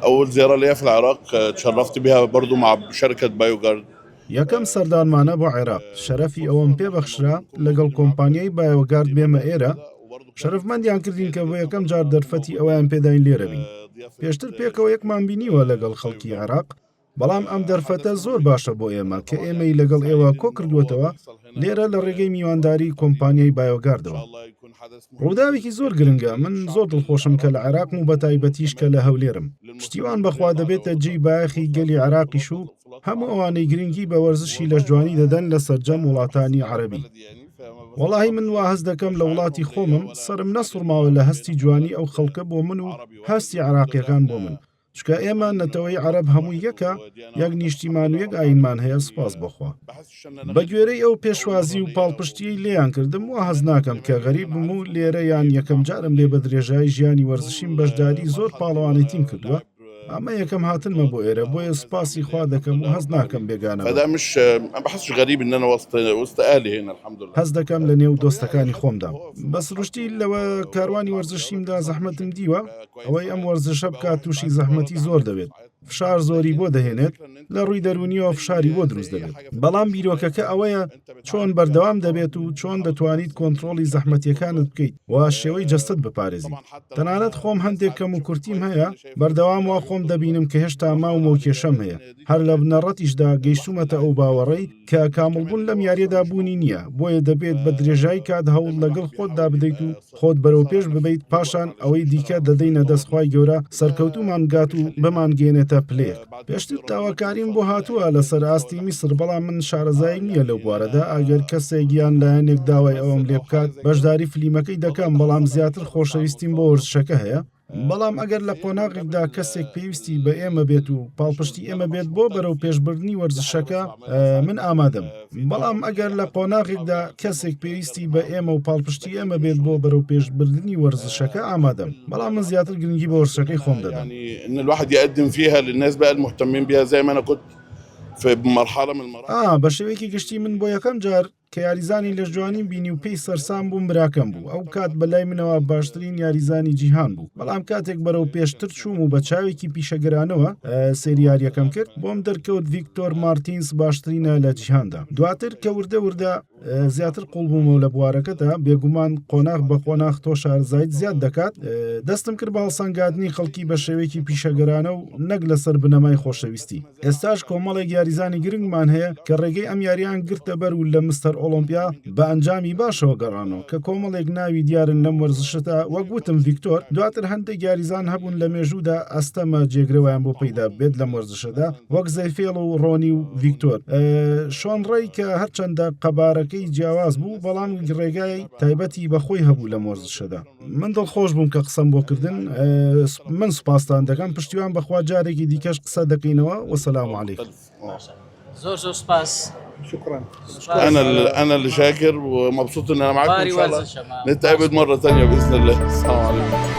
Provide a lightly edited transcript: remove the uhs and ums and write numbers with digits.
اول زيارة ليا في العراق اتشرفت بيها برضو مع شركة بايوجارد. یەکەم سەردانمانە بۆ عێراق، شەرەفی ئەوەم پێ بەخشرا لەگەڵ کۆمپانیای بایۆگارد بێمە ئێرە، شەرەفمەندیان کردین کە بۆ یەکەم جار دەرفەتی ئەوەیان پێداین لێرە بین. پێشتر پێکەوە یەکمان بینیوە لەگەڵ خەڵکی عێراق، بەڵام ئەم دەرفەتە زۆر باشە بۆ ئێمە کە ئێمەی لەگەڵ ئێوە کۆکردووەتەوە لێرە لە ڕێگەی میوانداری کۆمپانیای بایۆگاردەوە. ڕووداوێکی زۆر گرنگە، من زۆر دڵخۆشم کە لە عێراقم و بەتایبەتیش کە لە هەولێرم. پشتیوان بەخوا دەبێتە جێی بایەخی گەلی عێراقیش و هەموو ئەوانەی گرنگی بە وەرزشی لەشجوانی دەدەن لە سەرجەم وڵاتانی عەرەبی. وەڵاهی من وا هەست دەکەم لە وڵاتی خۆمم، سەرم نەسوڕماوە لە هەستی جوانی ئەو خەڵکە بۆ من و هەستی عێراقییەکان بۆ من. چونکە ئێمە نەتەوەی عەرەب هەمووی یەکە، یەک نیشتیمان و یەک ئایینمان هەیە سوپاس بۆ خوا. بە گوێرەی ئەو پێشوازی و پاڵپشتییەی لێیان کردم وا هەست ناکەم کە غەریب بم و لێرە یان یەکەم جارم بێ بە درێژایی ژیانی وەرزشیم بەشداری زۆر پاڵەوانێتیم کردووە، ئەمە یەکەم هاتنمە بۆ ئێرە بۆیە سوپاسی خوا دەکەم و هەست ناکەم بێگانە بم. هەست دەکەم لە نێو دۆستەکانی خۆمدام. بە سروشتی لە کاروانی وەرزشیمدا زەحمەتم دیوە، ئەوەی ئەم وەرزشە بکات تووشی زەحمەتی زۆر دەبێت، فشار زۆری بۆ دەهێنێت، لە ڕووی دەروونیەوە فشاری بۆ دروست دەبێت، بەڵام بیرۆکەکە ئەوەیە چۆن بەردەوام دەبێت و چۆن دەتوانیت کۆنترۆڵی زەحمەتیەکانت بکەیت و شێوەی جەستەت بپارێزیت. تەنانەت خۆم هەندێک کەموکورتیم هەیە، بەردەوام وا خۆم دەبینم کە هێشتا ماومە و کێشەم هەیە، هەر لە بنەڕەتیشدا گەیشتوومەتە ئەو باوەڕەی کە کامڵبوون لەم یارییەدا بوونی نییە، بۆیە دەبێت بە درێژایی کات هەوڵ لەگەڵ خۆتدا بدەیت و خۆت بەرەوپێش ببەیت، پاشان ئەوەی دیکە دەدەینە دەست خوای گەورە سەرکەوتوومان بکات و بمانگەیەنێتە پلەیەک. پێشتر داواکاریم بۆ هاتووە لەسەر ئاستی میسر، بەڵام من شارەزاییم نییە لەو بوارەدا، ئەگەر کەسێک یان لایەنێک داوای ئەوەم لێبکات بەشداری فلیمەکەی دەکەم، بەڵام زیاتر خۆشەویستیم بۆ وەرزشەکە هەیە، بەڵام ئەگەر لە قۆناغێکدا کەسێک پێویستی بە ئێمە بێت و پاڵپشتی ئێمە بێت بۆ بەرەو پێشبردنی وەرزشەکە من ئامادەم بەڵام ئەگەر لە قۆناغێکدا کەسێک پێویستی بە ئێمە و پاڵپشتی ئێمە بێت بۆ بەرەو پێشبردنی وەرزشەکە ئامادەم بەڵام من زیاتر گرنگی بە وەرزشەکەی خۆم دەدەم. يعني ان الواحد يقدم فيها للناس بقى المهتمين بيها زي ما انا كنت في مرحلة من المراحل. ئا بە شێوەیەکی گشتی من بۆ یەکەم جار کە یاریزانی لەشجوانیم بینی و پێی سەرسام بووم براکەم بوو، ئەو کات بە لای منەوە باشترین یاریزانی جیهان بوو، بەڵام کاتێک بەرەو پێشتر چووم و بە چاوێکی پیشەگەرانەوە سەیری یارییەکەم کرد، بۆم دەرکەوت ڤیکتۆر مارتینس باشترینە لە جیهاندا. دواتر کە وردە وردە زیاتر قوڵ بوومەوە لە بوارەکەدا، بێگومان قۆناغ بە قۆناغ تۆ شارەزاییت زیاد دەکات، دەستم کرد بە هەڵسەنگاندنی خەڵکی بە شێوەیەکی پیشەگەرانە و نەک لەسەر بنەمای خۆشەویستی. ئێستاش کۆمەڵێک یاریزانی گرنگمان هەیە کە ڕێگەی ئەم یارییان گرتە بەر و لە مستەر ئۆڵۆمپیا بە ئەنجامی باشەوە گەڕانەوە کە کۆمەڵێک ناوی دیارن لەم وەرزشەدا وەک وتم ڤیکتۆر، دواتر هەندێک یاریزان هەبوون لە مێژوودا ئەستەمە جێگرەوەیان بۆ پەیدا ببێت لەم وەرزشەدا وەک زەیفێڵ و ڕۆنی و ڤیکتۆر شۆن ڕەی کە هەرچەندە قەبارەکەی جیاواز بوو بەڵام ڕێگای تایبەتی بەخۆی هەبوو لەم وەرزشەدا. من دڵخۆش بووم کە قسەم بۆ کردن من سوپاستان دەکەم پشتیوان بەخوا جارێکی دیکەش قسە دەکەینەوە وەسەلام علیکم. زۆر زۆر سپاس. شكرا. انا اللي انا اللي شاكر ومبسوط ان انا معاكم ان شاء الله نتقابل مره ثانيه باذن الله السلام عليكم.